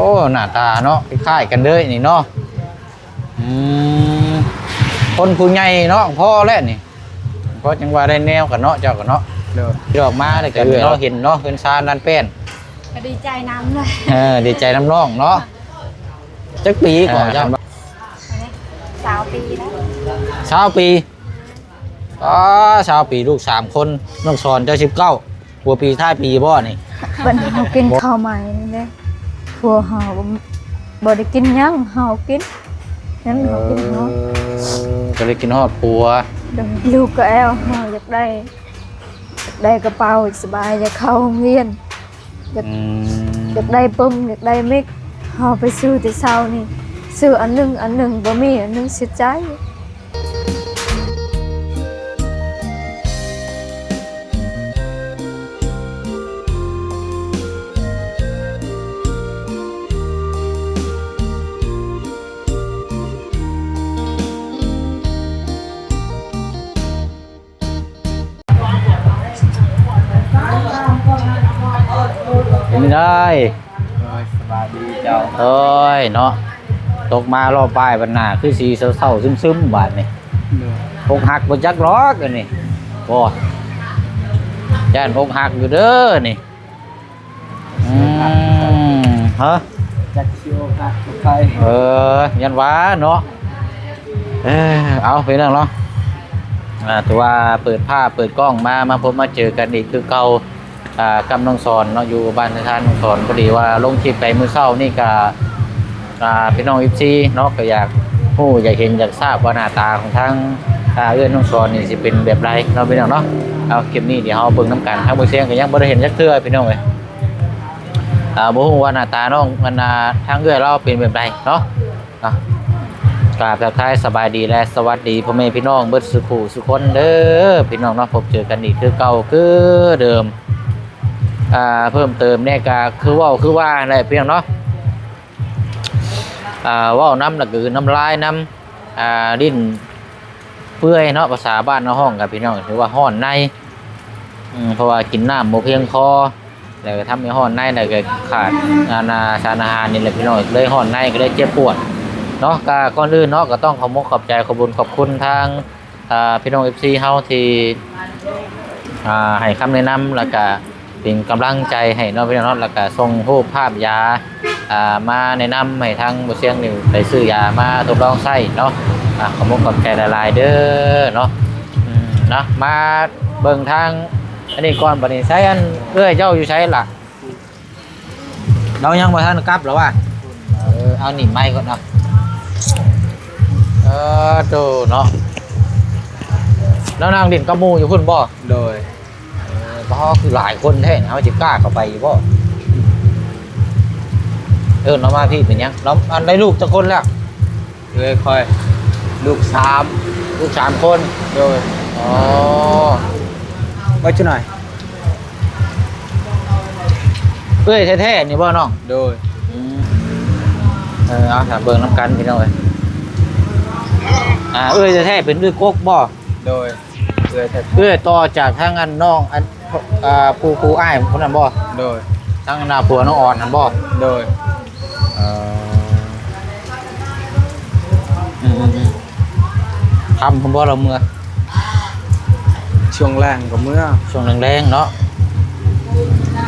ໂອ້ ໜ້າຕາເນາະ ຄ້າຍໆກັນເລີຍນີ້ເນາະ. ອືມ ຄົນຜູ້ໃຫຍ່ເນາະ ພໍແລ້ວນີ້ ພໍຈັ່ງວ່າໄດ້ແນວກັນເນາະ ເຈົ້າກໍເນາະ. ໂດຍ ອອກມາແລ້ວກໍເນາະ ເຫັນເນາະ ເຮືອນຊານລານແປ້ນ ກໍດີໃຈນຳເລີຍ. ເອີ ດີໃຈນຳນ້ອງເນາະ. ຈັກປີກໍເຈົ້າ? ຊາວປີແລ້ວ. ຊາວປີ. ອໍ ຊາວປີ ລູກສາມຄົນ ນ້ອງສອນເຈົ້າສິບເກົ້າ ຫົວປີທ້າຍປີບໍ່ນີ້? ບັດນີ້ເຮົາກິນເຂົ້າໃໝ່ນີ້ເດ້ ຜົວເຮົາບໍ່ໄດ້ກິນຫຍັງ ເຮົາກິນ ນັ້ນເຮົາກິນຮອດ. ເອີ ກໍເລີຍກິນຮອດຜົວ. ໂດຍ ລູກກໍແອວເຮົາຢາກໄດ້ ຢາກໄດ້ກະເປົາສະບາຍ ຢາກເຂົ້າໂຮງຮຽນ ຢາກ ອືມ ຢາກໄດ້ປຶ້ມ ຢາກໄດ້ເມັກ ເຮົາໄປຊື້ແຕ່ເຊົ້ານີ້ ຊື້ອັນໜຶ່ງ ອັນໜຶ່ງບໍ່ມີ ອັນໜຶ່ງເສຍໃຈ. ເປັນໄດ? ໂດຍ ສະບາຍດີເຈົ້າ. ໂອ້ຍເນາະ ຕົກມາຮອບບ່າຍບັດໜ້າຄືຊິເສົ້າໆຊຶມໆບາດນີ້. ໂດຍ ອົກຫັກບໍ່ຈັກດອກອັນນີ້. ໂອ້ ຢ້ານອົກຫັກຢູ່ເດີນີ້. ອືມ ຮະ ຈັກຊິອົກຫັກກັບໃຜ. ເອີ ຢ້ານວ່າເນາະ. ເອີ ເອົາ ພີ່ນ້ອງເນາະ ອ່າ ຖືວ່າເປີດພາບເປີດກ້ອງມາ ມາພົບມາເຈີກັນອີກຄືເກົ່າ ອ່າ ກັບນ້ອງສອນເນາະ ຢູ່ບ້ານທ່ານນ້ອງສອນ. ພໍດີວ່າລົງຄລິບໄປມື້ເຊົ້ານີ້ກະ ອ່າ ພີ່ນ້ອງເອັຟຊີເນາະ ກໍຢາກຮູ້ ຢາກເຫັນ ຢາກຊາບວ່າໜ້າຕາຂອງທາງ ອ່າ ເອື້ອຍນ້ອງສອນນີ້ຊິເປັນແບບໃດເນາະ ພີ່ນ້ອງເນາະ. ເອົາ ຄລິບນີ້ດຽວເຮົາເບິ່ງນຳກັນ ທາງບໍ່ສຽງກໍຍັງບໍ່ໄດ້ເຫັນຈັກເທື່ອ ພີ່ນ້ອງເອີຍ. ອ່າ ບໍ່ຮູ້ວ່າໜ້າຕານ້ອງ ອັນ ອ່າ ທາງເອື້ອຍລາວເປັນແບບໃດເນາະ. ເນາະ ກາບທັກທາຍສະບາຍດີ ແລະ ສະຫວັດດີພໍ່ແມ່ພີ່ນ້ອງເບິດສູ່ຜູ້ສູ່ຄົນເດີ ພີ່ນ້ອງເນາະ. ພົບເຈີກັນອີກຄືເກົ່າຄືເດີມ. ອ່າ ເພີ່ມເຕີມແດ່ກໍຄືເວົ້າຄືວ່າແຫຼະ ພີ່ນ້ອງເນາະ. ອ່າ ເວົ້ານຳແລ້ວກໍຄືນ້ຳລາຍນຳ ອ່າ ດິ້ນເປື່ອຍເນາະ ພາສາບ້ານເຮົາຮ້ອງກັນ ພີ່ນ້ອງ ຖືວ່າຮ້ອນໃນ ອືມ ເພາະວ່າກິນນ້ຳບໍ່ພຽງພໍ ແລ້ວກໍທຳໃຫ້ຮ້ອນໃນ ແລ້ວກໍຂາດ ອັນ ອ່າ ສານອາຫານນີ້ແຫຼະ ພີ່ນ້ອງ ເລີຍຮ້ອນໃນ ກໍເລີຍເຈັບປວດເນາະ. ກໍກ່ອນອື່ນເນາະ ກໍຕ້ອງຂອບມົກຂອບໃຈ ຂອບບຸນຂອບຄຸນທາງ ອ່າ ພີ່ນ້ອງເອັຟຊີເຮົາທີ່ ອ່າ ໃຫ້ຄຳແນະນຳ ແລ້ວກະເປັນກຳລັງໃຈໃຫ້ເນາະ ພີ່ນ້ອງເນາະ ແລ້ວກະສົ່ງຮູບພາບຢາ ອ່າ ມາແນະນຳໃຫ້ທາງບໍ່ສຽງນີ້ໄປຊື້ຢາມາທົດລອງໃຊ້ເນາະ. ອ່າ ຂອບມຸກຂອບໃຈຫຼາຍໆເດີເນາະ. ອືມ ເນາະ ມາເບິ່ງທາງອັນນີ້ກ່ອນ ບັດນີ້ໃສ ອັນເອື້ອຍເຈົ້າຢູ່ໃສລະ? ລາວຍັງບໍ່ທັນກັບລະວ່າ? ເອີ ເອົາໜີບໄມ້ກ່ອນເນາະ. ເອີ ໂຕເນາະ ລາວນັ່ງຫຼິ້ນກັບໝູ່ຢູ່ພຸ້ນບໍ່? ໂດຍ. ເອີ ບໍ່ ຄືຫຼາຍຄົນແທ້ ເຮົາຊິກ້າເຂົ້າໄປຢູ່ບໍ່? ເອີ້ນລາວມາພີ້ເປັນຫຍັງ? ລາວ ອັນ ໄດ້ລູກຈັກຄົນແລ້ວ? ເອື້ອຍຂ້ອຍ ລູກສາມ ລູກສາມຄົນ. ໂດຍ. ອໍ ໄວ້ຈັກໜ້ອຍ ເອື້ອຍແທ້ໆນີ້ບໍ່ນ້ອງ? ໂດຍ. ອືມ ເອີ ເອົາ ຖ້າເບິ່ງນຳກັນພີ່ນ້ອງເອີຍ. ອ່າ ເອື້ອຍແທ້ໆເປັນເອື້ອຍກົກບໍ່? ໂດຍ. ເອື້ອຍແທ້ໆ ເອື້ອຍຕໍ່ຈາກທາງອັນນ້ອງ ອັນ ອ່າ ຜູ້ ຜູ້ອ້າຍຜູ້ນັ້ນບໍ່? ໂດຍ. ທາງໜ້າຜົວນ້ອງອອນຫັ້ນບໍ່? ໂດຍ. ເອີ ອືມໆ ຄ່ຳພຸ້ນບໍ່ລາວເມືອ? ຊ່ວງແລງກໍເມືອ ຊ່ວງແລງໆເນາະ.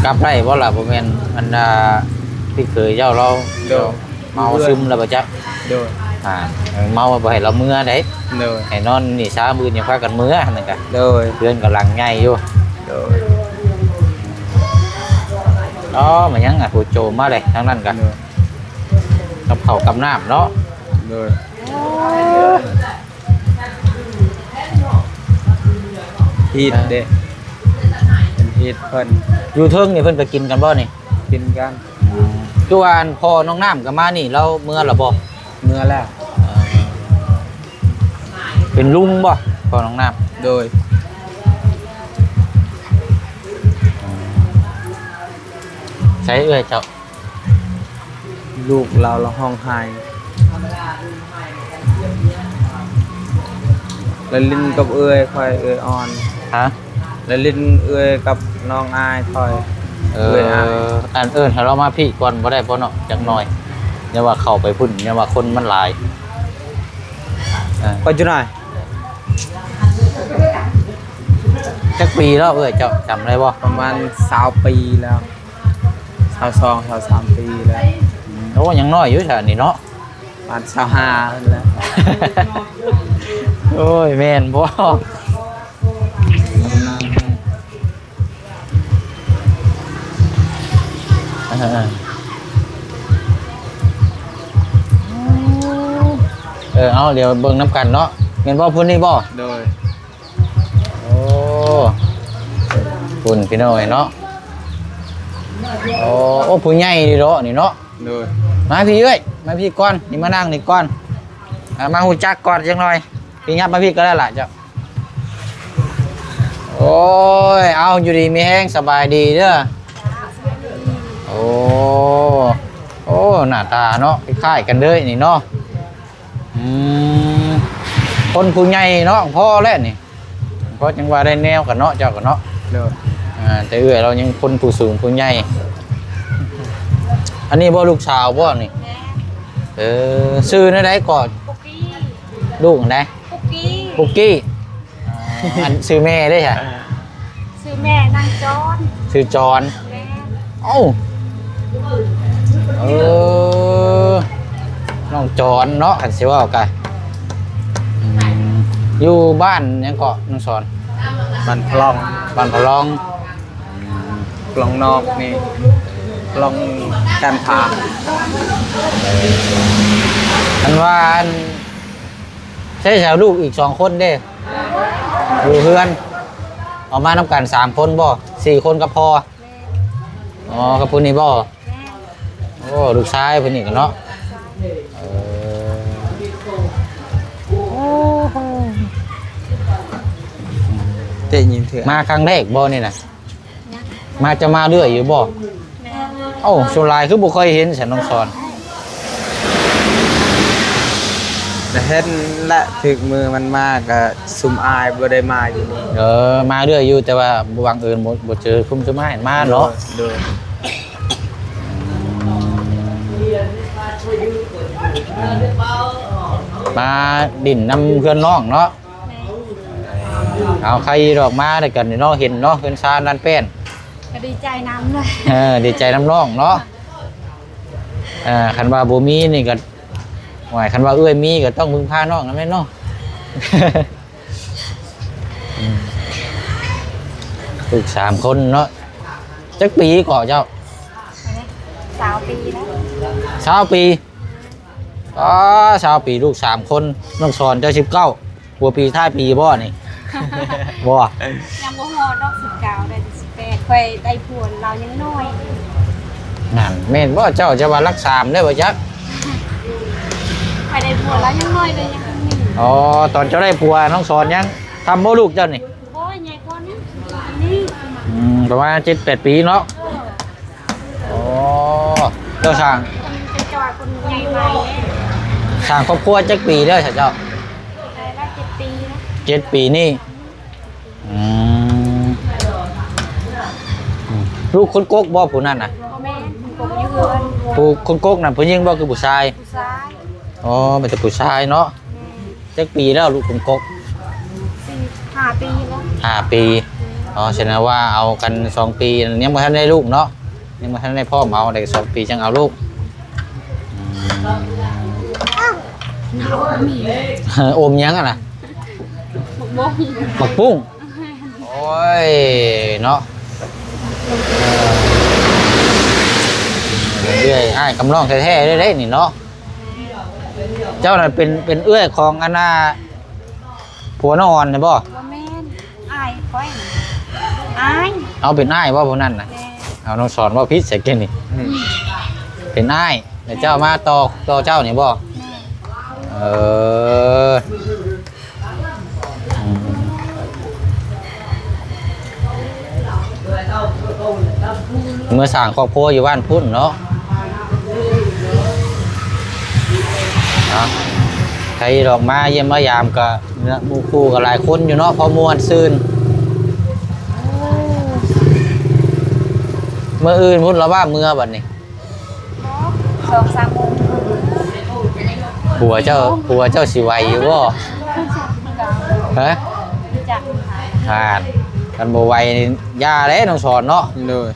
ກັບໄດ້ບໍ່ລະ? ບໍ່ແມ່ນ ອັນ ອ່າ ພີ່ເຂີຍເຈົ້າລາວ ໂດຍ ເມົາຊຶມແລ້ວບໍ່ຈັກ. ໂດຍ. ອ່າ ເມົາບໍ່ໃຫ້ລາວເມືອໄດ໋. ໂດຍ. ໃຫ້ນອນນີ້ຊາ ມື້ອື່ນຍັງພາກັນເມືອຫັ້ນນະກະ. ໂດຍ. ເຮືອນກໍຫຼັງໃຫຍ່ຢູ່. ໂດຍ. ອໍ ມາຫຍັງ ອ່າ ຜູ້ໂຈມມາເລີຍທາງນັ້ນກະ. ໂດຍ. ກັບເຂົ້າກັບນ້ຳເນາະ. ໂດຍ. ຮີດເດ້ ເອີ ເປັນຮີດເພິ່ນ. ຢູ່ເທິງນີ້ເພິ່ນກໍກິນກັນບໍ່ນີ້? ກິນກັນ. ອືມ ຄືວ່າອັນພໍ່ນ້ອງນ້ຳກໍມານີ້ ລາວເມືອລະບໍ່? ເມືອແລ້ວ. ເອີ ເປັນລຸງບໍ່ ພໍ່ນ້ອງນ້ຳ? ໂດຍ. ໃສເອື້ອຍເຈົ້າ? ລູກລາວລະຮ້ອງໄຫ້ ລະຫຼິ້ນກັບເອື້ອຍຂ້ອຍ ເອື້ອຍອ່ອນ. ຮະ? ລະຫຼິ້ນເອື້ອຍກັບນ້ອງອ້າຍຂ້ອຍ. ເອີ ເອື້ອຍອ້າຍ ອັນເອີ້ນໃຫ້ລາວມາພີ້ກ່ອນບໍ່ໄດ້ບໍ່ເນາະ? ຈັກໜ່ອຍ ຢ່າວ່າເຂົ້າໄປພຸ້ນ ຢ່າວ່າຄົນມັນຫຼາຍ. ເອີ ໄປຈຸນາຍ ຈັກປີແລ້ວເອື້ອຍເຈົ້າ ຈຳໄດ້ບໍ່? ປະມານຊາວປີແລ້ວ ຊາວສອງ ຊາວສາມປີແລ້ວ. ອືມ ໂອ້ ຍັງນ້ອຍຢູ່ຊະນີ້ເນາະ. ປານຊາວຫ້າຫັ້ນແຫຼະ. ໂອ້ຍ ແມ່ນບໍ່? ເອີ ເອີ ເອົາ ດຽວເບິ່ງນຳກັນເນາະ. ແມ່ນບໍ່? ຜູ້ນີ້ບໍ່? ໂດຍ. ໂອ້ ພຸ້ນພີ່ນ້ອງເອີຍເນາະ. ໂອ້ ໂອ້ ຜູ້ໃຫຍ່ດີເນາະນີ້ເນາະ. ໂດຍ. ມາພີ້ເອື້ອຍ ມາພີ້ກ່ອນ ນີ້ມານັ່ງນີ້ກ່ອນ. ເອົາ ມາຮູ້ຈັກກ່ອນຈັກໜ່ອຍ. ພີ້ ຫຍັບມາພີ້ກໍໄດ້ລະເຈົ້າ. ໂອ້ຍ ເອົາ ຢູ່ດີມີແຮງ ສະບາຍດີເດີ້. ໂອ້ ໂອ້ ໜ້າຕາເນາະ ຄ້າຍໆກັນເລີຍນີ້ເນາະ. ອືມ ຄົນຜູ້ໃຫຍ່ເນາະ ພໍແລ້ວນີ້ ພໍຈັ່ງວ່າໄດ້ແນວກັນເນາະ ເຈົ້າກໍເນາະ. ໂດຍ. ອ່າ ແຕ່ເອື້ອຍລາວຍັງຄົນຜູ້ສູງຜູ້ໃຫຍ່. ອັນນີ້ບໍ່ ລູກສາວບໍ່ນີ້? ແມ່ນ. ເອີ ຊື່ແນວໃດກໍ? ປຸກກີ້. ລູກອັນໃດ? ປຸກກີ້. ປຸກກີ້. ອັນຊື່ແມ່ເດ້ຊະ? ຊື່ແມ່ນາງຈອນ. ຊື່ຈອນ. ແມ່ນ. ເອົ້າ ເອີ ນ້ອງຈອນເນາະ ຄັນຊິເວົ້າກະ. ອືມ ຢູ່ບ້ານຫຍັງເກາະ ນ້ອງສອນ? ບ້ານພະລອງ. ບ້ານພະລອງ. ອືມ ພະລອງນອກນີ້ ພະລອງກັນທາ. ອັນວ່າ ອັນ ໃຊ້ສາວ ລູກອີກສອງຄົນເດ້? ຢູ່ເຮືອນ ເອົາມານຳກັນສາມຄົນບໍ່? ສີ່ຄົນກັບພໍ່. ແມ່ນ. ອໍ ກັບຜູ້ນີ້ບໍ່? ແມ່ນ. ໂອ້ ລູກຊາຍຜູ້ນີ້ກໍເນາະ. ເອີ ເຕະຍິງເຖື່ອ ມາຄັ້ງແລກບໍ່ນີ້ນະ? ມາ ຈະມາເລື້ອຍຢູ່ບໍ່? ແມ່ນ. ເອົ້າ ສ່ວນຫຼາຍຄືບໍ່ຄ່ອຍເຫັນຊັ້ນ ນ້ອງສອນ. ແຕ່ເຫັນແຫຼະ ຖືກມືມັນມາກະຊຸມອ້າຍບໍ່ໄດ້ມາຢູ່ນີ້. ເອີ ມາເລື້ອຍຢູ່ ແຕ່ວ່າບັງເອີນບໍ່ ບໍ່ເຈີຊຸມ ຊຸມອ້າຍມາເນາະ. ໂດຍ ໂດຍ. ມາດິນນຳເພື່ອນນ້ອງເນາະ. ແມ່ນ. ເອົາ ໃຄດອກມາໄດ້ກັນເນາະ ເຫັນເນາະ ເຮືອນຊານລານແປ້ນ ກໍດີໃຈນຳເລີຍ. ເອີ ດີໃຈນຳນ້ອງເນາະ. ເອີ ຄັນວ່າບໍ່ມີນີ້ກໍ ໂອ້ຍ ຄັນວ່າເອື້ອຍມີກໍຕ້ອງເພິ່ງພານ້ອງນຳແຫຼະເນາະ. ອືມ ລູກສາມຄົນເນາະ. ຈັກປີເກາະເຈົ້າ? ຊາວປີແລ້ວ. ຊາວປີ. ອໍ ຊາວປີ ລູກສາມຄົນ. ນ້ອງສອນເຈົ້າສິບເກົ້າ ຫົວປີທ້າຍປີບໍ່ນີ້? ບໍ່ ຍັງບໍ່ຮອດດອກສິບເກົ້າ ໄດ້ແຕ່ສິບແປດ. ຂ້ອຍໄດ້ຜົວລາວຍັງນ້ອຍ. ນັ້ນແມ່ນບໍ່ເຈົ້າ ຈະວ່າຫຼັກສາມໄດ້ບໍ່ຈັກ? ຂ້ອຍໄດ້ຜົວລາວຍັງນ້ອຍເລີຍ ຍັງໜຶ່ງ. ອໍ ຕອນເຈົ້າໄດ້ຜົວ ນ້ອງສອນຍັງທຳບໍ່ ລູກເຈົ້ານີ້? ບໍ່ ໃຫຍ່ກວ່ານີ້ ນີ້. ອືມ ປະມານເຈັດແປດປີເນາະ. ເອີ. ອໍ ເຈົ້າສ້າງ ເປັນເຈົ້າວ່າຄົນໃຫຍ່ໃໝ່. ສ້າງຄອບຄົວຈັກປີແລ້ວຊະເຈົ້າ? ໄດ້ລະເຈັດປີນະ. ເຈັດປີນີ້. ອືມ ອືມ ລູກຄົນກົກບໍ່ຜູ້ນັ້ນນະ? ບໍ່ແມ່ນ ຄົນກົກຢູ່ເຮືອນ. ຜູ້ຄົນກົກນັ້ນຜູ້ຍິງບໍ່ ຄືຜູ້ຊາຍ? ຜູ້ຊາຍ. ອໍ ມີແຕ່ຜູ້ຊາຍເນາະ. ແມ່ນ. ຈັກປີແລ້ວລູກຄົນກົກ? ສີ່ ຫ້າປີແລ້ວ. ຫ້າປີ. ອໍ ສະແດງວ່າເອົາກັນສອງປີ ຍັງບໍ່ທັນໄດ້ລູກເນາະ ຍັງບໍ່ທັນໄດ້ພ້ອມເອົາ ໄດ້ສອງປີຈັ່ງເອົາລູກ. ອືມ ອົມຫຍັງຫັ້ນນະ? ໝາກບົ້ງ. ໝາກປຸ້ງ. ໂອ້ຍ ເນາະ ເອື້ອຍອ້າຍກັບນ້ອງແທ້ໆເດ້ນີ້ເນາະ. ເຈົ້ານັ້ນເປັນ ເປັນເອື້ອຍຂອງອັນນ່າ ຜົວນ້ອງອອນນີ້ບໍ່? ບໍ່ແມ່ນ ອ້າຍຂ້ອຍ. ອ້າຍ. ເອົາ ເປັນອ້າຍບໍ່ຜູ້ນັ້ນນະ? ແມ່ນ. ເອົາ ນ້ອງສອນເວົ້າຜິດໃສ່ກີ້ນີ້. ອືມ ເປັນອ້າຍ ແລ້ວເຈົ້າມາຕໍ່ ຕໍ່ເຈົ້ານີ້ບໍ່? ແມ່ນ. ເອີ. ອືມ ເມືອສ້າງຄອບຄົວຢູ່ບ້ານພຸ້ນເນາະ. ເນາະ ໃຜດອກມາຢ້ຽມມາຢາມກໍ ເນາະ ໝູ່ຄູ່ກໍຫຼາຍຄົນຢູ່ເນາະ ພໍມ່ວນຊື່ນ. ມື້ອື່ນພຸ້ນລະວ່າເມືອບັດນີ້ ສອງສາມໂມງ. ຜົວເຈົ້າ ຜົວເຈົ້າຊິໄຫວຢູ່ບໍ່? ຮະ? ຈັກ ອ່າ ຄັນບໍ່ໄຫວນີ້ຢ່າແຫຼະ ນ້ອງສອນເນາະ. ໂດຍ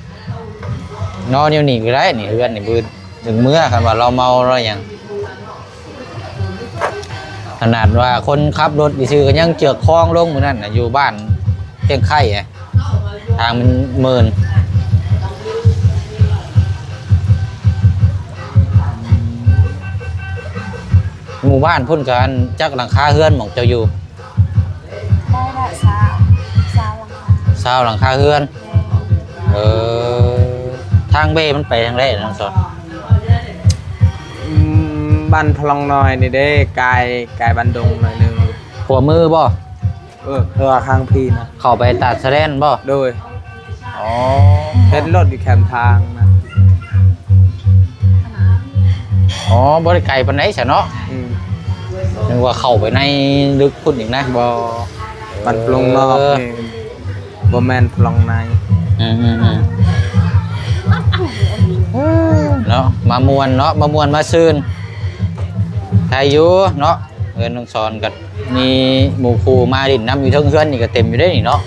ນອນຢູ່ນີ້ກໍໄດ້ນີ້ ເຮືອນນີ້ ບຶດ ເມືອ ຄັນວ່າລາວເມົາລາວຫຍັງ. ຂະໜາດວ່າຄົນຂັບລົດຊື່ໆ ກໍຍັງເຈື່ອກຄອງລົງມື້ນັ້ນນະ ຢູ່ບ້ານແກ້ງໄຂ່ ທາງມັນເມີນ. ໝູ່ບ້ານພຸ້ນກໍອັນຈັກຫຼັງຄາເຮືອນໝ່ອງເຈົ້າຢູ່? ໄດ້ລະ ຊາວ ຊາວຫຼັງຄາ ຊາວຫຼັງຄາເຮືອນ. ແມ່ນ. ເອີ ທາງເບມັນໄປທາງໃດນະນ້ອງສອນ? ອືມ ບ້ານພະລອງນ້ອຍນີ້ເດ້ ກາຍ ກາຍບ້ານດົງໜ້ອຍໜຶ່ງ. ຂວາມືບໍ່? ເອີ ເພາະວ່າທາງພີ້ນະ ເຂົ້າໄປຕາດສະແດນບໍ່? ໂດຍ. ອໍ ເຫັນລົດຢູ່ແຄມທາງນະ. ອໍ ບໍ່ໄດ້ໄກປານໃດຊະເນາະ. ອືມ ນຶກວ່າເຂົ້າໄປໃນລຶກພຸ້ນອີກນະ. ບໍ່ ບ້ານພະລອງນອກ ເອີ ນີ້ ບໍ່ແມ່ນພະລອງໃນ. ອືມໆໆ ເນາະ ມາມ່ວນເນາະ ມາມ່ວນມາຊື່ນ ໄດ້ຢູ່ເນາະ. ເຮືອນນ້ອງສອນກໍມີໝູ່ຄູ່ມາຫຼິ້ນນຳຢູ່ເທິງເຮືອນນີ້ກໍເຕັມຢູ່ເດ້ນີ້ເນາະ.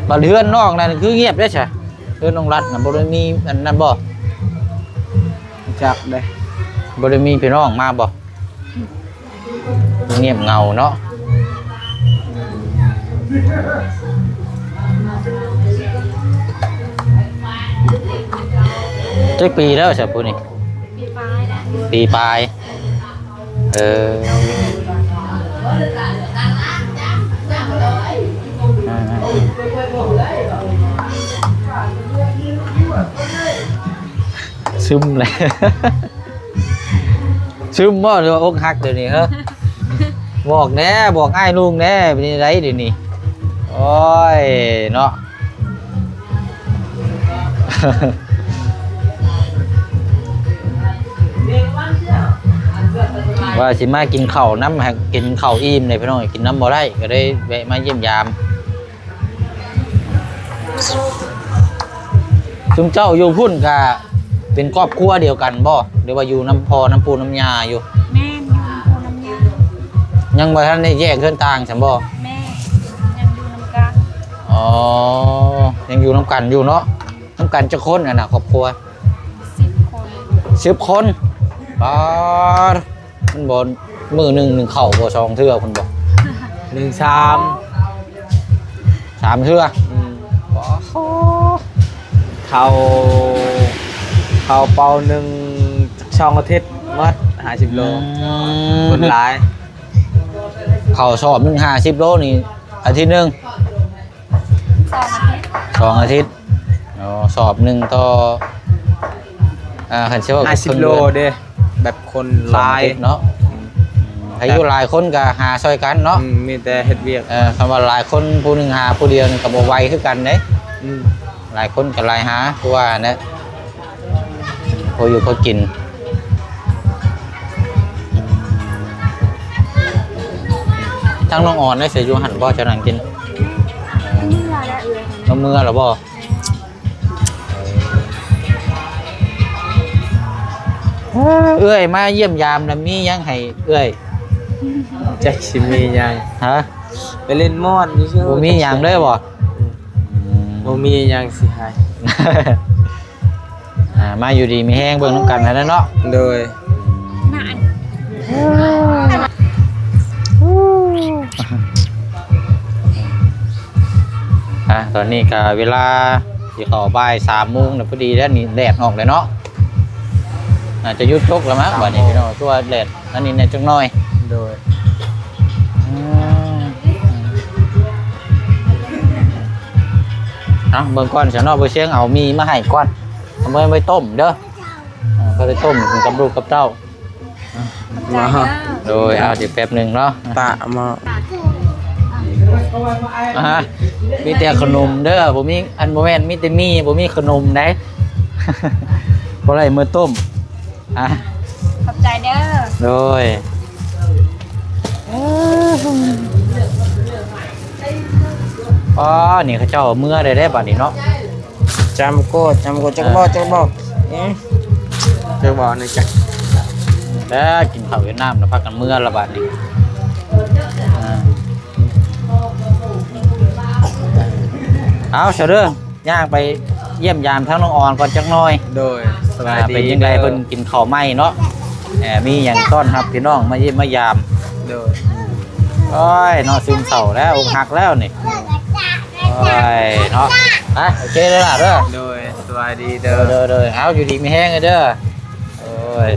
ບັດເຮືອນນອກນັ້ນຄືງຽບເດ້ຊະ? ເຮືອນນ້ອງລັດນະ ບໍ່ໄດ້ມີອັນນັ້ນບໍ່? ຈັກເດ້ ບໍ່ໄດ້ມີພີ່ນ້ອງມາບໍ່? ງຽບເຫງົາເນາະ. ຈັກປີແລ້ວຊະຜູ້ນີ້? ປີປາຍແລ້ວ. ປີປາຍ. ເອີ ຊຶມແລ້ວ ຊຶມບໍ່ ຫຼືວ່າອົກຫັກດຽວນີ້ເຮີ? ບອກແດ່ ບອກອ້າຍລຸງແດ່ ເປັນຈັ່ງໃດດຽວນີ້? ໂອ້ຍເນາະ ວ່າຊິມາກິນເຂົ້ານຳ ຫາກກິນເຂົ້າອີ່ມເດ້ພີ່ນ້ອງ ກິນນຳບໍ່ໄດ້ ກໍເລີຍແວະມາຢ້ຽມຢາມ. ຊຸມເຈົ້າຢູ່ພຸ້ນກະເປັນຄອບຄົວດຽວກັນບໍ່ ຫຼືວ່າຢູ່ນຳພໍ່ນຳປູ່ນຳຍ່າຢູ່? ແມ່ນ ຢູ່ນຳປູ່ນຳຍ່າ. ຍັງບໍ່ທັນໄດ້ແຍກເຮືອນຕ່າງຊັ້ນບໍ່? ແມ່ນ ຍັງຢູ່ນຳກັນ. ອໍ ຍັງຢູ່ນຳກັນຢູ່ເນາະ. ນຳກັນຈັກຄົນອັນນະ ຄອບຄົວ? ສິບຄົນ. ສິບຄົນ ປາດ. ມັນບໍ່ ມື້ໜຶ່ງໜຶ່ງເຂົ້າບໍ່ ສອງເທື່ອພຸ້ນບໍ່? ໜຶ່ງສາມ ສາມເທື່ອ. ອືມ ປາດ ເຂົ້າ ເຂົ້າເປົາໜຶ່ງ ສອງອາທິດໝົດ ຫ້າສິບໂລ. ອືມ ຄົນຫຼາຍ. ເຂົ້າສອບໜຶ່ງຫ້າສິບໂລນີ້ ອາທິດໜຶ່ງ ສອງອາທິດ ສອງອາທິດ. ອໍ ສອບໜຶ່ງຕໍ່ ອ່າ ຄັນຊິເວົ້າ ຫ້າສິບໂລເດ້ ແບບຄົນຫຼາຍເນາະ. ອືມ ໃຫ້ຢູ່ຫຼາຍຄົນກໍຫາຊ່ອຍກັນເນາະ. ອືມ ມີແຕ່ເຮັດວຽກ. ເອີ ຄັນວ່າຫຼາຍຄົນ ຜູ້ໜຶ່ງຫາຜູ້ດຽວນີ້ກໍບໍ່ໄຫວຄືກັນເດ້. ອືມ ຫຼາຍຄົນກໍຫຼາຍຫາ ຄືວ່າຫັ້ນແຫຼະ. ພໍຢູ່ພໍກິນ. ທາງນ້ອງອອນໄດ້ເສຍຢູ່ຫັ້ນບໍ່ ເຈົ້ານັ່ງກິນ? ເມືອແລ້ວເອື້ອຍ. ລາວເມືອແລ້ວບໍ່? ເອີ ເອື້ອຍມາຢ້ຽມຢາມນະ ມີຫຍັງໃຫ້ເອື້ອຍ? ຈັກຊິມີຫຍັງ. ຮະ? ໄປຫຼິ້ນມ່ວນຊື່ໆ. ບໍ່ມີຫຍັງເລີຍບໍ່? ອືມ ອືມ ບໍ່ມີຫຍັງຊິໃຫ້. ອ່າ ມາຢູ່ດີມີແຮງເບິ່ງນຳກັນຫັ້ນແຫຼະເນາະ. ໂດຍ. ອ່າ ຕອນນີ້ກໍເວລາຊິເຂົ້າບ່າຍສາມໂມງແລ້ວ ພໍດີແລ້ວນີ້ ແດດອອກແລ້ວເນາະ. ອາດຈະຢຸດຕົກແລ້ວມັ້ງ ບາດນີ້ພີ່ນ້ອງ ຄືວ່າແດດ ອັນນີ້ແດ່ຈັກໜ້ອຍ. ໂດຍ. ອືມ ເອົາເບິ່ງກ່ອນຊະເນາະ ບໍ່ຊຽງເອົາໝີ່ມາໃຫ້ກ່ອນ ເອົາໄວ້ ໄວ້ຕົ້ມເດີ. ເອີ ກໍໄດ້ຕົ້ມກິນກັບລູກກັບເຕົ້າ. ມາ ໂດຍ ເອົາ ດຽວແປັບໜຶ່ງເນາະ ຕາມາ. ອ່າ ມີແຕ່ຂະໜົມເດີ ບໍ່ມີ ອັນ ບໍ່ແມ່ນ ມີແຕ່ໝີ່ ບໍ່ມີຂະໜົມໃດ. ບໍ່ໄດ້ມາຕົ້ມ. ອ່ະ ຂອບໃຈເດີ. ໂດຍ. ອໍ ນີ້ເຂົາເຈົ້າເມືອໄດ້ເດ້ບາດນີ້ເນາະ. ຈຳໂກດ ຈຳໂກດ ຈັກບໍ່ ຈັກບໍ່ ເອີ ຈັກບໍ່ນີ້ ຈັກ ແລ້ວກິນເຂົ້າກິນນ້ຳແລ້ວພາກັນເມືອລະບາດນີ້ ເອົາຊະເດີ ຍ່າງໄປຢ້ຽມຢາມທາງນ້ອງອອນກ່ອນຈັກໜ່ອຍ. ໂດຍ ສະບາຍດີ ເປັນຈັ່ງໃດເພິ່ນກິນເຂົ້າໃໝ່ເນາະ ແອ ມີຫຍັງຕ້ອນຮັບພີ່ນ້ອງມາຢ້ຽມມາຢາມ. ໂດຍ ໂອ້ຍເນາະ ຊຶມເສົ້າແລ້ວ ອົກຫັກແລ້ວນີ້. ໂອ້ຍເນາະ ອ່ະ ໂອເຄເດີຫຼ້າເດີ. ໂດຍ ສະບາຍດີເດີ ໂດຍໆ ເອົາ ຢູ່ດີມີແຮງເດີ. ໂອ້ຍ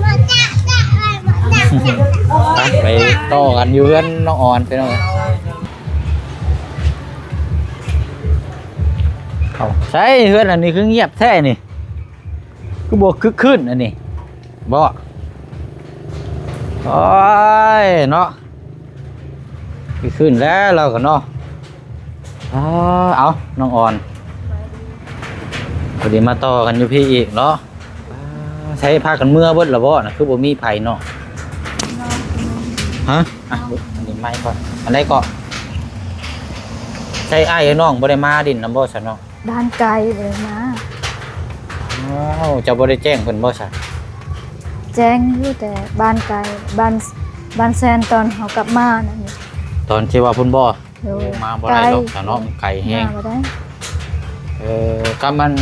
ໄປ ໄປຕໍ່ກັນຢູ່ເຮືອນນ້ອງອອນ ພີ່ນ້ອງ. ເອົ້າ ໃສເຮືອນອັນນີ້ຄືງຽບແທ້ນີ້ ຄືບໍ່ຄຶກຄື້ນອັນນີ້ບໍ? ໂອ້ຍເນາະ ຄືຄື້ນແລ້ວລາວກໍເນາະ. ເອົາ ນ້ອງອອນ ພໍດີມາຕໍ່ກັນຢູ່ພີ້ອີກເນາະ. ໃສພາກັນເມືອເບິດລະບໍນະ ຄືບໍ່ມີໃຜເນາະ? ຮະ ອ່ະ ອັນນີ້ໄມກ່ອນ ອັນໃດເກາະ? ໃສອ້າຍເອີຍ ນ້ອງບໍ່ໄດ້ມາດິນນຳບໍ່ຊະເນາະ? ບ້ານໄກ ບໍ່ໄດ້ມາ. ອ້າວ ເຈົ້າບໍ່ໄດ້ແຈ້ງເພິ່ນບໍ່ຊະ? ແຈ້ງຢູ່ ແຕ່ບ້ານໄກ ບ້ານ ບ້ານແຊນ ຕອນເຮົາກັບມານັ້ນ ຕອນທີ່ວ່າພຸ້ນບໍ່? ໂດຍ ມາບໍ່ໄດ້ດອກຊະເນາະ ມັນໄກແຮງ ມາບໍ່ໄດ້. ເອີ ກັບມັນ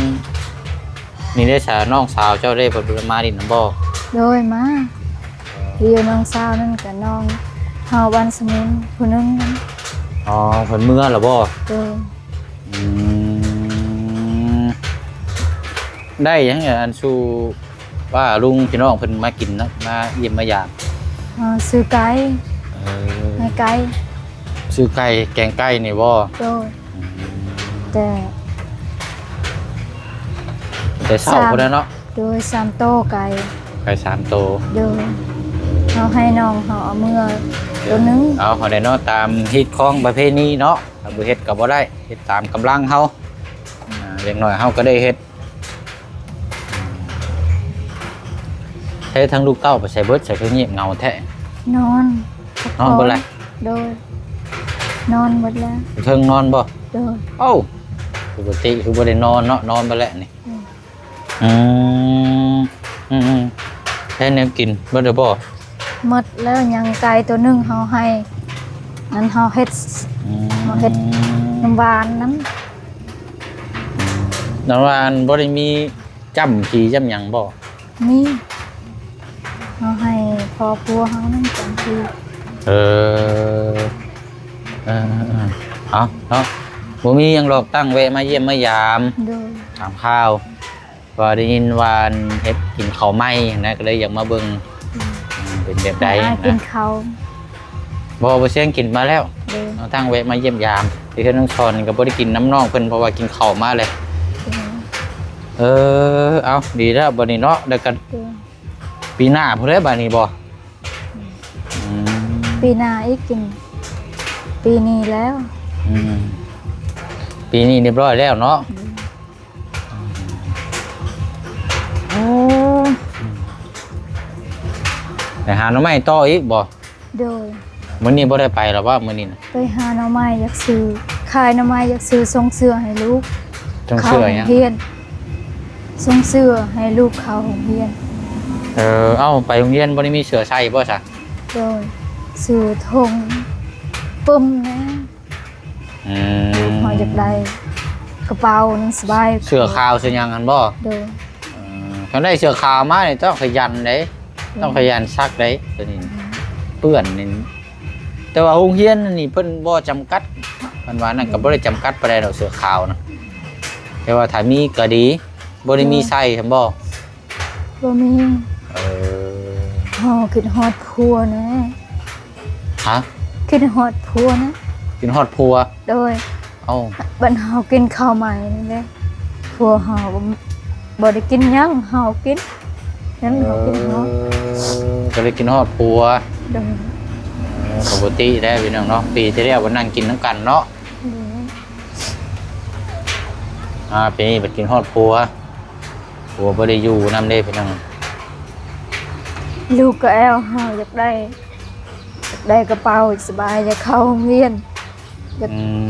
ນີ້ເດ້ຊະ ນ້ອງສາວເຈົ້າເດ້ ເພິ່ນບໍ່ໄດ້ມາດິນນຳບໍ່? ໂດຍ ມາ ເອີ ຢູ່ນ້ອງສາວນັ້ນກະນ້ອງເຮົາບ້ານສະໝຸນຜູ້ໜຶ່ງ. ອໍ ເພິ່ນເມືອລະບໍ່? ໂດຍ ອືມ ໄດ້ຫຍັງ ອັນສູ່ ວ່າລຸງພີ່ນ້ອງເພິ່ນມາກິນເນາະ ມາຢ້ຽມມາຢາມ. ເອີ ຊື້ໄກ່ ເອີ ໃຫ້ໄກ່ ຊື້ໄກ່ ແກງໄກ່ນີ້ບໍ່? ໂດຍ ອືມ ແຕ່ ແຕ່ເຊົ້າພຸ້ນແຫຼະເນາະ. ໂດຍ ສາມໂຕໄກ່ ໄກ່ສາມໂຕ. ໂດຍ ເຮົາໃຫ້ນ້ອງເຮົາເອົາເມືອໂຕໜຶ່ງ. ເອົາ ເຮົາໄດ້ເນາະ ຕາມຮີດຄອງປະເພນີເນາະ ຖ້າບໍ່ເຮັດກໍບໍ່ໄດ້ ເຮັດຕາມກຳລັງເຮົາ. ອ່າ ເດັກນ້ອຍເຮົາກໍໄດ້ເຮັດ. ໃຊ້ທັງລູກເຕົ້າໄປໃສເບິດ ໃສຄືງຽບເຫງົາແທ້? ນອນ ນອນເບິດແລ້ວ. ໂດຍ ນອນເບິດແລ້ວ. ເທິງນອນບໍ່? ໂດຍ. ເອົ້າ ປົກກະຕິຄືບໍ່ໄດ້ນອນເນາະ ນອນເບິດແລ້ວນີ້. ອືມ ອືມ ອືມ ອືມ ໃຊ້ແນວກິນເບິດແລ້ວບໍ່? ໝົດແລ້ວ ຍັງໄກ່ໂຕໜຶ່ງເຮົາໃຫ້ ນັ້ນເຮົາເຮັດ ອືມ ເຮົາເຮັດນ້ຳຫວານນັ້ນ. ອືມ ນ້ຳຫວານບໍ່ໄດ້ມີຈ້ຳຜີຈ້ຳຫຍັງບໍ່? ມີ ເຮົາໃຫ້ພໍ່ຜົວເຮົານັ້ນຈັງຊີ້. ເອີ ເອີ ເອີ ເອົາເນາະ ບໍ່ມີຫຍັງດອກ ຕັ້ງແວະມາຢ້ຽມມາຢາມ ໂດຍ ຖາມຂ່າວ ວ່າໄດ້ຍິນວ່າອັນເຮັດກິນເຂົ້າໃໝ່ຫັ້ນນະ ກໍເລີຍຢາກມາເບິ່ງ ອືມ ເປັນແບບໃດ ຫາກິນເຂົ້າ. ບໍ່ ບໍ່ຊຽງກິນມາແລ້ວ ໂດຍ ເຮົາຕັ້ງແວະມາຢ້ຽມຢາມ ທີ່ເຮືອນນ້ອງສອນກໍບໍ່ໄດ້ກິນນຳນ້ອງເພິ່ນ ເພາະວ່າກິນເຂົ້າມາແລ້ວ. ໂດຍ ເອີ ເອົາ ດີແລ້ວບັດນີ້ເນາະ ແລ້ວກໍ ໂດຍ ປີໜ້າພຸ້ນແຫຼະບາດນີ້ບໍ່? ອືມ ອືມ ປີໜ້າອີກກິນ ປີນີ້ແລ້ວ. ອືມ ປີນີ້ຮຽບຮ້ອຍແລ້ວເນາະ. ອືມ ໂອ້ ໄປຫາໜໍ່ໄມ້ຕໍ່ອີກບໍ່? ໂດຍ ມື້ນີ້ບໍ່ໄດ້ໄປລະບໍ່ມື້ນີ້ນະ? ໄປຫາໜໍ່ໄມ້ຢາກຊື້ ຂາຍໜໍ່ໄມ້ຢາກຊື້ ສົ່ງເສື້ອໃຫ້ລູກ ສົ່ງເສື້ອຫຍັງ? ເຂົ້າໂຮງຮຽນ ສົ່ງເສື້ອໃຫ້ລູກເຂົ້າໂຮງຮຽນ. ເອີ ເອົ້າ ໄປໂຮງຮຽນບໍ່ໄດ້ມີເສື້ອໃສ່ບໍ່ຊະ? ໂດຍ ຊື້ຖົງປຶ້ມແດ່. ອືມ ເຮົາຢາກໄດ້ກະເປົາໜັງສະບາຍ ເສື້ອຂາວເສື້ອຫຍັງຫັ້ນບໍ່? ໂດຍ ເອີ ຄັນໄດ້ເສື້ອຂາວມານີ້ຕ້ອງຂະຫຍັນເດ້ ໂດຍ ຕ້ອງຂະຫຍັນຊັກເດ້ ໂຕນີ້ ອືມ ເປື້ອນນີ້. ແຕ່ວ່າໂຮງຮຽນນີ້ເພິ່ນບໍ່ຈຳກັດ ເພິ່ນວ່ານັ້ນ ອືມ ກໍບໍ່ໄດ້ຈຳກັດປານໃດດອກເສື້ອຂາວນະ ແຕ່ວ່າຖ້າມີກໍດີ. ບໍ່ໄດ້ມີໃສ່ຊັ້ນບໍ່? ບໍ່ມີ. ເອີ ເຮົາຄິດຮອດຜົວແນ່. ຮະ? ຄິດຮອດຜົວນະ. ຄິດຮອດຜົວ? ໂດຍ. ເອົ້າ ບັດເຮົາກິນເຂົ້າໃໝ່ນີ້ເດ້ ຜົວເຮົາບໍ່ ບໍ່ໄດ້ກິນຫຍັງ ເຮົາກິນ ນັ້ນເຮົາຄິດຮອດ. ເອີ ກໍເລີຍຄິດຮອດຜົວ. ໂດຍ. ເອີ ປົກກະຕິແລ້ວພີ່ນ້ອງເນາະ ປີທີ່ແລ້ວກໍນັ່ງກິນນຳກັນເນາະ. ໂດຍ. ອ່າ ປີນີ້ບັດກິນຮອດຜົວ ຜົວບໍ່ໄດ້ຢູ່ນຳເດ້ພີ່ນ້ອງ. ລູກກໍແອວເຮົາຢາກໄດ້ ຢາກໄດ້ກະເປົາສະບາຍ ຢາກເຂົ້າໂຮງຮຽນ ຢາກ ອືມ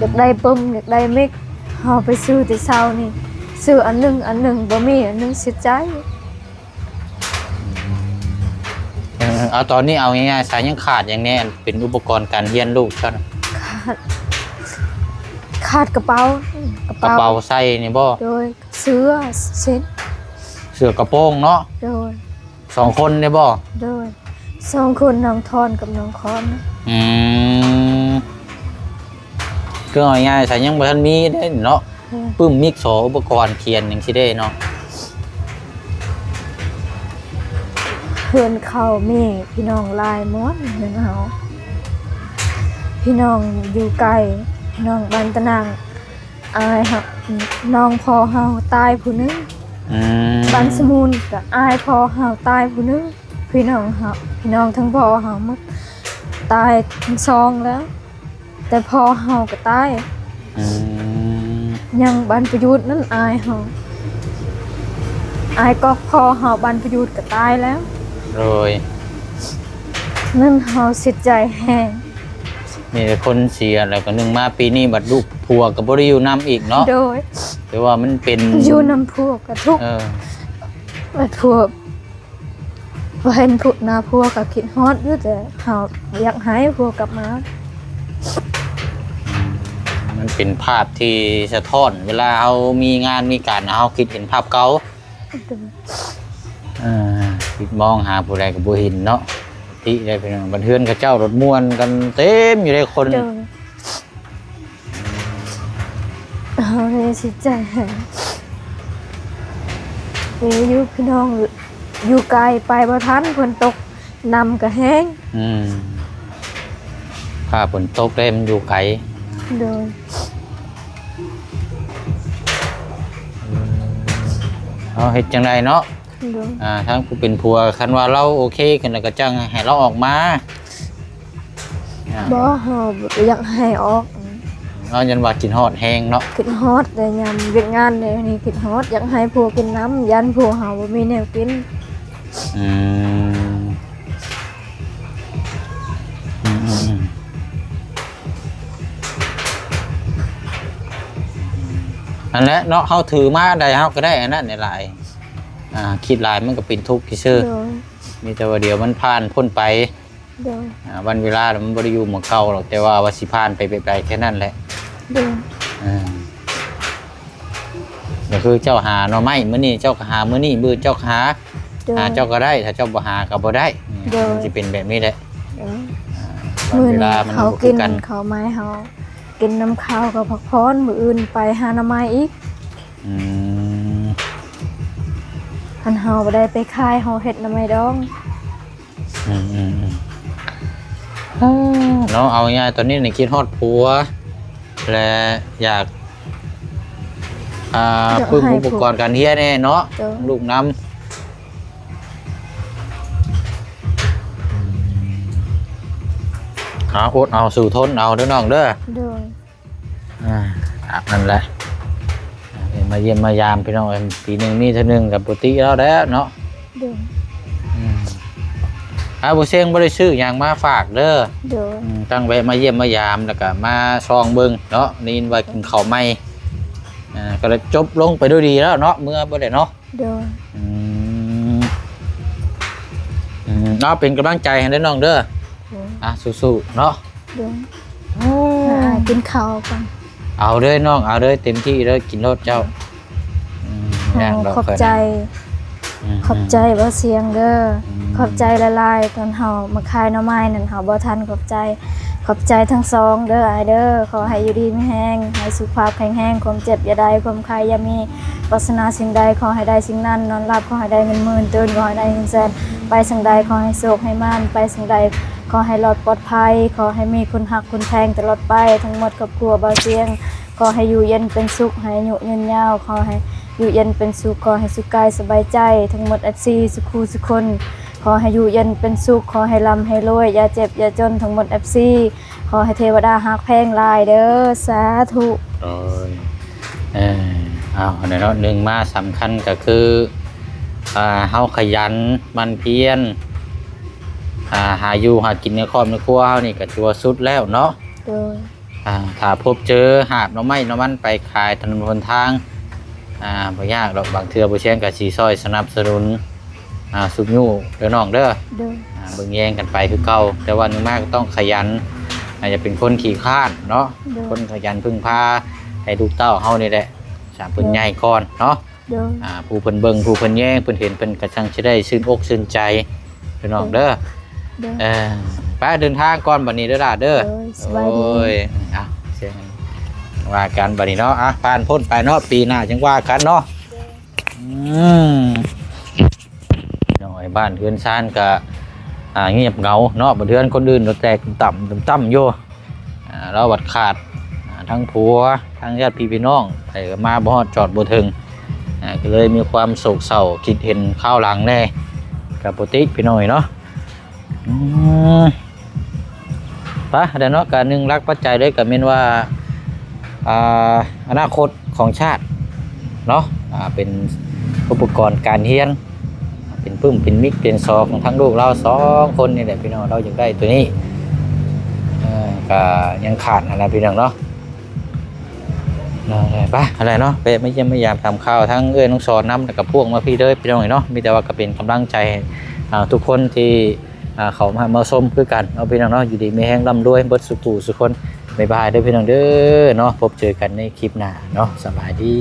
ຢາກໄດ້ປຶ້ມ ຢາກໄດ້ເມັກ ເຮົາໄປຊື້ແຕ່ເຊົ້ານີ້ ຊື້ອັນໜຶ່ງອັນໜຶ່ງ ບໍ່ມີອັນໜຶ່ງເສຍໃຈ. ເອີ ເອົາ ຕອນນີ້ເອົາງ່າຍໆຊະ ຍັງຂາດຫຍັງແດ່ ເປັນອຸປະກອນການຮຽນລູກເຈົ້ານະ? ຂາດ ຂາດກະເປົາ ກະເປົາ ກະເປົາໃສ່ນີ້ບໍ່? ໂດຍ ເສື້ອເຊັ່ນ ເສື້ອກະໂປງເນາະ? ໂດຍ ສອງຄົນນີ້ບໍ່? ໂດຍ ສອງຄົນ ນ້ອງທອນກັບນ້ອງຄອນ. ອືມ ຄືເອົາງ່າຍໆຊະ ຍັງບໍ່ທັນມີເດ້ເນາະ. ອືມ ປຶ້ມມິກ ສໍ ອຸປະກອນຂຽນຫຍັງຊີ້ເດ້ເນາະ. ເຮືອນເຂົາມີພີ່ນ້ອງຫຼາຍມ່ວນເຮືອນເຮົາ ພີ່ນ້ອງຢູ່ໄກ ພີ່ນ້ອງບ້ານຕະໜ່າງ ອ້າຍເຮົາ ນ້ອງພໍ່ເຮົາຕາຍຜູ້ໜຶ່ງ. ອືມ ບ້ານສະໝູນກະອ້າຍພໍ່ເຮົາຕາຍຜູ້ໜຶ່ງ ພີ່ນ້ອງເຮົາ ພີ່ນ້ອງທັງພໍ່ເຮົາໝົດຕາຍທັງສອງແລ້ວ ແຕ່ພໍ່ເຮົາກໍຕາຍ. ອືມ ຍັງບ້ານປະຍຸດນັ້ນອ້າຍເຮົາ ອ້າຍກອກພໍ່ເຮົາບ້ານປະຍຸດກໍຕາຍແລ້ວ. ໂດຍ ນັ້ນເຮົາເສຍໃຈແຮງ ມີແຕ່ຄົນເສຍ ແລ້ວກໍໜຶ່ງມາປີນີ້ບັດລູກຜົວກໍບໍ່ໄດ້ຢູ່ນຳອີກເນາະ. ໂດຍ ແຕ່ວ່າມັນເປັນ ຢູ່ນຳຜົວກໍທຸກ. ເອີ ບັດຜົວ ພໍເຫັນຜູ້ ໜ້າຜົວກໍຄິດຮອດຢູ່ ແຕ່ເຮົາຢາກໃຫ້ຜົວກັບມາ. ມັນເປັນພາບທີ່ສະທ້ອນ ເວລາເຮົາມີງານມີການ ເຮົາຄິດເຫັນພາບເກົ່າ. ໂດຍ ເອີ ຄິດມອງຫາຜູ້ໃດກໍບໍ່ເຫັນເນາະ. ຕິໄດ້ພີ່ນ້ອງ ບັດເຮືອນເຂົາເຈົ້າລົດມ່ວນກັນເຕັມຢູ່ເດ້ຄົນ. ໂດຍ ເຮົານີ້ເສຍໃຈແຮງ ມີຢູ່ພີ່ນ້ອງຢູ່ໄກໄປບໍ່ທັນ ຝົນຕົກນ້ຳກໍແຮງ. ອືມ ຖ້າຝົນຕົກເດ້ ມັນຢູ່ໄກ. ໂດຍ ເຮົາເຮັດຈັ່ງໃດເນາະ? ໂດຍ ອ່າ ທາງຜູ້ເປັນຜົວ ຄັນວ່າລາວໂອເຄຂຶ້ນແລ້ວ ກໍຈັ່ງໃຫ້ລາວອອກມາ. ອ່າ ບໍ່ ເຮົາບໍ່ຢາກໃຫ້ອອກ. ເຮົາຢ້ານວ່າຄິດຮອດແຮງເນາະ. ຄິດຮອດ ແຕ່ຍາມວຽກງານແນວນີ້ຄິດຮອດ ຢາກໃຫ້ຜົວກິນນ້ຳ ຢ້ານຜົວເຮົາບໍ່ມີແນວກິນ. ອືມ ອືມໆໆ ນັ້ນແຫຼະເນາະ ເຮົາຖືມາອັນໃດເຮົາກໍໄດ້ອັນນັ້ນຫຼາຍ. ອ່າ ຄິດຫຼາຍມັນກໍເປັນທຸກຊື່ໆ. ໂດຍ ມີແຕ່ວ່າດຽວມັນຜ່ານພົ້ນໄປ. ໂດຍ ອ່າ ວັນເວລາມັນບໍ່ໄດ້ຢູ່ໝ່ອງເກົ່າດອກ ແຕ່ວ່າ ວ່າຊິຜ່ານໄປ ໄປ ໄປແຄ່ນັ້ນແຫຼະ. ໂດຍ ເອີ ກໍຄືເຈົ້າຫາໜໍ່ໄມ້ມື້ນີ້ ເຈົ້າກໍຫາມື້ນີ້ ມື້ອື່ນເຈົ້າກໍຫາ. ໂດຍ ຫາເຈົ້າກໍໄດ້ ຖ້າເຈົ້າບໍ່ຫາກໍບໍ່ໄດ້. ໂດຍ ມັນຊິເປັນແບບນີ້ແຫຼະ. ເອີ ອ່າ ວັນເວລາມັນບໍ່ຄືກັນ ເຮົາກິນເຂົ້າໄມ້ ເຮົາກິນນຳເຂົ້າກໍພັກຜ່ອນ ມື້ອື່ນໄປຫາໜໍ່ໄມ້ອີກ. ອືມ ຄັນເຮົາບໍ່ໄດ້ໄປຂາຍ ເຮົາເຮັດໜໍ່ໄມ້ດອງ. ອືມໆໆ ເອີ ເນາະ ເອົາງ່າຍໆ ຕອນນີ້ນີ້ຄິດຮອດຜົວ ແລະ ຢາກ ອ່າ ຢາກ ປຶ້ມອຸປະກອນການຮຽນແດ່ເນາະ. ໂດຍ ລູກນຳ. ເອົາ ອົດເອົາ ສູ້ທົນເອົາເດີນ້ອງເດີ. ໂດຍ ອ່າ ອັນນັ້ນແຫຼະ ມາຢ້ຽມມາຢາມພີ່ນ້ອງເອີຍ ປີໜຶ່ງມີເທື່ອໜຶ່ງກໍປົກກະຕິແລ້ວແຫຼະເນາະ. ໂດຍ ອືມ ອ່າ ບໍ່ເຊັງບໍ່ໄດ້ຊື້ຫຍັງມາຝາກເດີ. ໂດຍ ອືມ ຕັ້ງແວະມາຢ້ຽມມາຢາມ ແລ້ວກໍມາສ່ອງເບິ່ງເນາະ ໄດ້ຍິນວ່າກິນເຂົ້າໃໝ່ ອ່າ ກໍໄດ້ຈົບລົງໄປດ້ວຍດີແລ້ວເນາະ ເມືອບໍ່ໄດ້ເນາະ. ໂດຍ ອືມ ອືມ ເອົາ ເປັນກຳລັງໃຈໃຫ້ເດີນ້ອງເດີ. ໂດຍ ອ່າ ສູ້ໆເນາະ. ໂດຍ ໂອ້ ອ່າ ກິນເຂົ້າກ່ອນ. ເອົາເດີນ້ອງ ເອົາເດີ ເຕັມທີ່ເດີ ກິນໂລດເຈົ້າ. ອືມ ເອົາ ຂອບໃຈ ອືມ ຂອບໃຈບ່າວຊຽງເດີ. ອືມ ຂອບໃຈຫຼາຍໆ ຕອນເຮົາມາຂາຍໜໍ່ໄມ້ນັ້ນ ເຮົາບໍ່ທັນຂອບໃຈ. ຂອບໃຈທັງສອງເດີອ້າຍເດີ. ຂໍໃຫ້ຢູ່ດີມີແຮງ ໃຫ້ສຸຂະພາບແຂງແຮງ ຄວາມເຈັບຢ່າໄດ້ ຄວາມໄຂ້ຢ່າມີ. ປາດຖະໜາສິ່ງໃດຂໍໃຫ້ໄດ້ສິ່ງນັ້ນ ນອນຫຼັບຂໍໃຫ້ໄດ້ເງິນໝື່ນ ຕື່ນຂໍໃຫ້ໄດ້ເງິນແສນ ໄປທາງໃດຂໍໃຫ້ໂຊກໃຫ້ໝານ ໄປທາງໃດຂໍໃຫ້ລອດປອດໄພ ຂໍໃຫ້ມີຄົນຮັກຄົນແພງຕະຫຼອດໄປ ທັງໝົດຄອບຄົວບ່າວຊຽງ ຂໍໃຫ້ຢູ່ເຢັນເປັນສຸກ ໃຫ້ອາຍຸຍືນຍາວ ຂໍໃຫ້ຢູ່ເຢັນເປັນສຸກ ຂໍໃຫ້ສຸກກາຍສະບາຍໃຈ ທັງໝົດເອັຟຊີສຸຂູສຸຄົນ ຂໍໃຫ້ຢູ່ເຢັນເປັນສຸກ ຂໍໃຫ້ລ່ຳໃຫ້ລວຍ ຢ່າເຈັບຢ່າຈົນ ທັງໝົດເອັຟຊີ ຂໍໃຫ້ເທວະດາຮັກແພງຫຼາຍເດີ ສາທຸ. ໂອ້ຍ ເອີ ເອົາ ອັນນັ້ນເນາະ ໜຶ່ງມາສຳຄັນກໍຄື ອ່າ ເຮົາຂະຫຍັນໝັ່ນພຽນ ອ່າ ຫາຢູ່ຫາກິນໃນຄອບໃນຄົວເຮົານີ້ກໍຖືວ່າສຸດແລ້ວເນາະ. ໂດຍ ອ່າ ຖ້າພົບເຈີຫາບໜໍ່ໄມ້ໜໍ່ມັນໄປຂາຍຖະໜົນຫົນທາງ ອ່າ ບໍ່ຍາກດອກ ບາງເທື່ອບໍ່ແຊງກໍຊິຊ່ອຍສະໜັບສະໜູນ ອ່າ ຊຸກຍູ້ເດີນ້ອງເດີ ໂດຍ ອ່າ ເບິ່ງແຍງກັນໄປຄືເກົ່າ ແຕ່ວ່າໜຶ່ງມາກໍຕ້ອງຂະຫຍັນ ອ່າ ຢ່າເປັນຄົນຂີ້ຄ້ານເນາະ ໂດຍ ຄົນຂະຫຍັນເພິ່ງພາໃຫ້ລູກເຕົ້າເຮົານີ້ແຫຼະ ສາເພິ່ນ ໂດຍ ໃຫຍ່ກ່ອນເນາະ ໂດຍ ອ່າ ຜູ້ເພິ່ນເບິ່ງ ຜູ້ເພິ່ນແຍງ ເພິ່ນເຫັນ ເພິ່ນກໍຈັ່ງຊິໄດ້ຊື່ນອົກຊື່ນໃຈ ພີ່ນ້ອງເດີ ໂດຍ ເອີ ໄປເດີນທາງກ່ອນບັດນີ້ເດີຫຼ້າເດີ ໂດຍ ສະບາຍດີ ໂອ້ຍ ອ່ະ ເຊີນ ວ່າກັນບັດນີ້ເນາະ ອ່ະ ຜ່ານພົ້ນໄປເນາະ ປີໜ້າຈັ່ງວ່າກັນເນາະ ອືມ ນ້ອຍ ບ້ານເຮືອນຊານກະ ອ່າ ງຽບເຫງົາເນາະ ບາດເຮືອນຄົນອື່ນແຕກຕ່ຳຕ່ຳຢູ່ ອ່າ ລາວບັດຂາດ ອ່າ ທັງຜົວ ທັງຍາດພີ່ພີ່ນ້ອງ ໃຜກໍມາບໍ່ຮອດຈອດບໍ່ເຖິງ ອ່າ ກໍເລີຍມີຄວາມໂສກເສົ້າ ຄິດເຫັນຄາວຫຼັງແດ່ ກໍບໍ່ຕິ ພີ່ນ້ອງເອີຍເນາະ ອືມ ປະ ແລ້ວເນາະ ກະໜຶ່ງຫຼັກປັດໄຈເລີຍກະແມ່ນວ່າ ອ່າ ອະນາຄົດຂອງຊາດເນາະ ອ່າ ເປັນອຸປະກອນການຮຽນ ເປັນປຶ້ມເປັນມິກເປັນຊໍຂອງທັງລູກລາວສອງຄົນນີ້ແຫຼະ ພີ່ນ້ອງ ລາວຢາກໄດ້ໂຕນີ້ ເອີ ກະຍັງຂາດຫັ້ນລະ ພີ່ນ້ອງເນາະ. ເນາະ ໄປຫັ້ນແຫຼະເນາະ ໄປມາຢ້ຽມມາຢາມຖາມຂ່າວທັງເອື້ອຍນ້ອງສອນນຳ ແລ້ວກໍພວກມາພີ້ເດີພີ່ນ້ອງເອີຍເນາະ ມີແຕ່ວ່າກໍເປັນກຳລັງໃຈໃຫ້ ອ່າ ທຸກຄົນທີ່ ອ່າ ເຂົ້າມາ ມາຊົມຄືກັນເນາະ ພີ່ນ້ອງເນາະ ຢູ່ດີມີແຮງ ລ່ຳລວຍເບິດສູ່ຜູ້ສູ່ຄົນ ບາຍບາຍເດີພີ່ນ້ອງເດີເນາະ ພົບເຈີກັນໃນຄລິບໜ້າເນາະ ສະບາຍດີ.